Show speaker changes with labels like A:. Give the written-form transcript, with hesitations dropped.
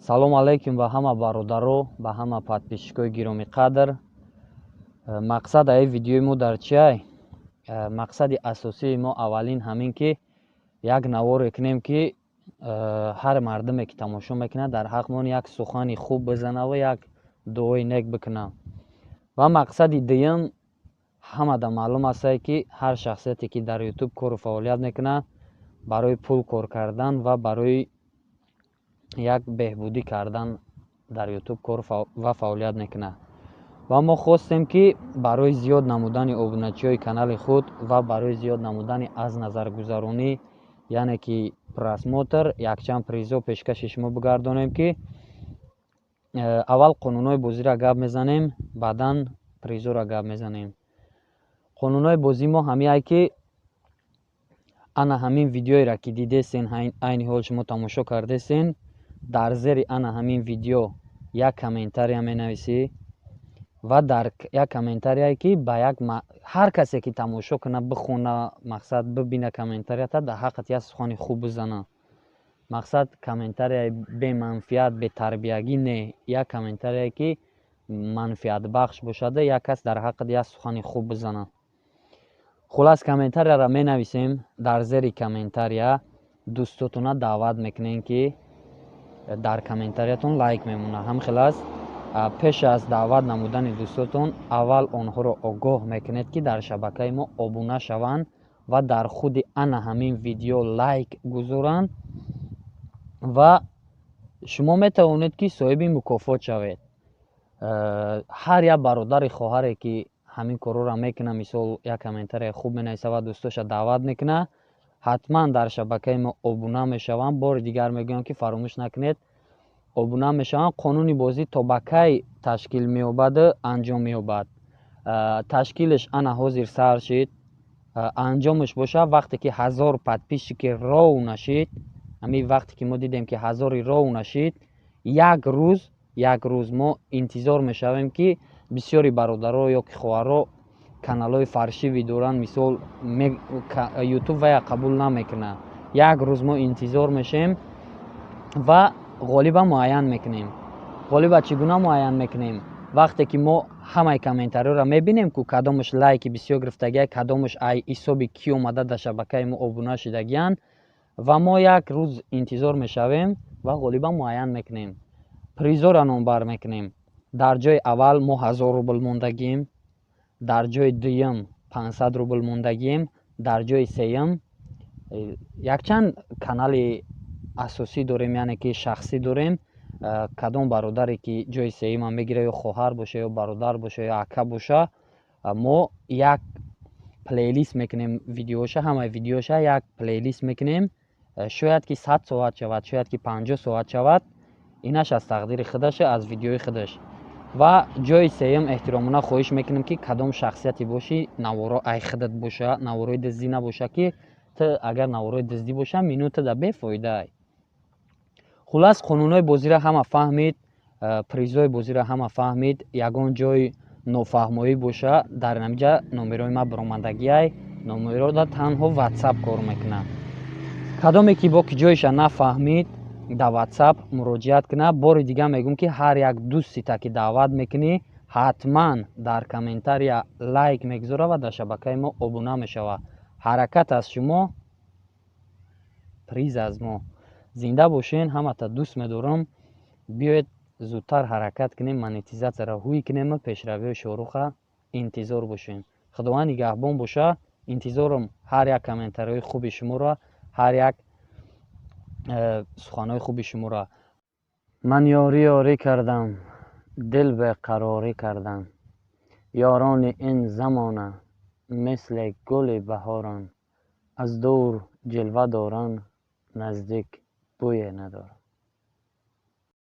A: Салому алайкум ба ҳама бародаро, ба ҳама подписчикои гиромиқадр. Мақсад аи видеои мо дар чиай? Мақсади асосии мо аввалин ҳамин, ки як наворе кунем, ки ҳар мардуме, ки тамошо мекунад, дар ҳаққмон як сухани хуб бизана ва як дуои нек бикунад. Ва мақсади дуюм, ҳамада маълум астае, ки ҳар шахсияте, ки дар Ютуб кору фаъолият мекунад, барои пул кор кардан ва барои як беҳбудӣ кардан дар Ютуб кор ва фаъолият мекунад. Ва мо хостем, ки барои зиёд намудани обуначиҳои канали худ ва барои зиёд намудани аз назаргузаронӣ, яъне ки просмотр, якчанд призҳо пешкаши шумо бигардонем, ки аввал қонунҳои бозиро гап мезанем, баъдан призҳоро гап мезанем. Қонунҳои бозии мо ҳамиае, ки ана ҳамин видеоеро, ки дидесен, айни ҳол шумо тамошо кардесен, дар зери ана ҳамин видео як комментария менависӣ ва дар як комментарияе, ки ба як ҳар касе, ки тамошо кунад, бихона, мақсад, бибина комментарията, дар ҳаққат як сухани хуб бизана. Мақсад, комментарияи беманфиат, бетарбиягӣ не, як комментарияе, ки манфиатбахш бошада, як кас дар ҳаққат як сухани хуб бизана. Хулас, комментарияро менависем. Дар зери комментария дӯстотона даъват мекунем, ки дар комментариятон лайк мемонад. Ҳам хел аст, пеш аз даъват намудани дӯстотон аввал онҳоро огоҳ мекунед, ки дар шабакаи мо обуна шаванд ва дар худи ана ҳамин видео лайк гузоранд ва шумо метавонед, ки соҳиби мукофот шавед. Ҳар як бародари хоҳаре, ки ҳамин корҳоро мекунад, мисол, як комментарияи хуб менависа ва дӯстоша даъват мекунад, ҳатман дар шабакаи мо обуна мешаванд. Бори дигар мегӯям, ки фаромӯш накунед, обуна мешаванд. Қонуни бозӣ то ба кай ташкил меёбаду анҷом меёбад? Ташкилш ана ҳозир сар шид, анҷомаш боша вақте ки 1000 подписчики ровно шид. Ҳамин вақте ки мо дидем, ки ҳазори ровно шид, як рӯз, як рӯз мо интизор мешавем, ки бисёри бародаро ё ки хоҳаро каналҳои фальшивый доранд, мисол, Ютуб вая қабул намекунад. Як рӯз мо интизор мешавем ва ғолиба муайян мекунем. Ғолиба чӣ гуна муайян мекунем? Вақте ки мо ҳамаи комментариёро мебинем, ку кадомаш лайки бисёр гирифтагия, кадомаш ай ҳисоби кӣ омада дар шабакаи мо обуна шидагиянд, ва мо як рӯз интизор мешавем ва ғолиба муайян мекунем. Призҳоро номбар мекунем. Дар ҷои аввал мо 1000 рубл мондагием, дар ҷои дуюм 500 рубл мондагием, дар ҷои сеюм якчанд канали асосӣ дорем, яъне ки шахсӣ дорем. Кадом бародаре, ки ҷои сеюмам мегирад, ё хоҳар боша, ё бародар боша, ё ака боша, мо як плейлист мекунем видеоша, ҳамаи видеоша як плейлист мекунем. Шояд ки 100 соат шавад, шояд ки 50 соат шавад, инаш аз тақдири худаша, аз видеои худаш. Ва ҷои сеюм эҳтиромона хоҳиш мекунем, ки кадом шахсияте бошӣ, наворо ай худат боша, наворои дуздӣ набоша, ки ту агар наворои дуздӣ боша, минута да бефоидаай. Хулас, қонунҳои бозиро ҳама фаҳмид, призҳои бозиро ҳама фаҳмид. Ягон ҷои нофаҳмоӣ боша, дар инамиҷа номерои ма баромадагиай. Номерода танҳо Ватсап кор мекунад. Кадоме ки бо ки ҷоиша нафаҳмид, дар Ватсап муроҷиат кунад. Бори дигар мегӯм, ки ҳар як дӯстита, ки даъват мекунӣ, ҳатман дар комментария лайк мегузорад ва дар шабакаи мо обуна мешавад. Ҳаракат аз шумо, приз аз мо. Зинда бошен, ҳамата дӯст медорам. Биёед, зудтар ҳаракат кунем, монетизатсияро ҳуй кунем, пешравиҳои Шоҳруха интизор бошем. Худованд нигаҳбон боша. Интизорам ҳар як комментариҳои хуби шуморо, ҳар як суханҳои хуби шуморо. Ман ёрӣ ёрӣ кардам, дил беқарорӣ кардам. Ёрони ин замона мисли гули баҳоранд, аз дур ҷилва доранд, наздик бӯе надоранд.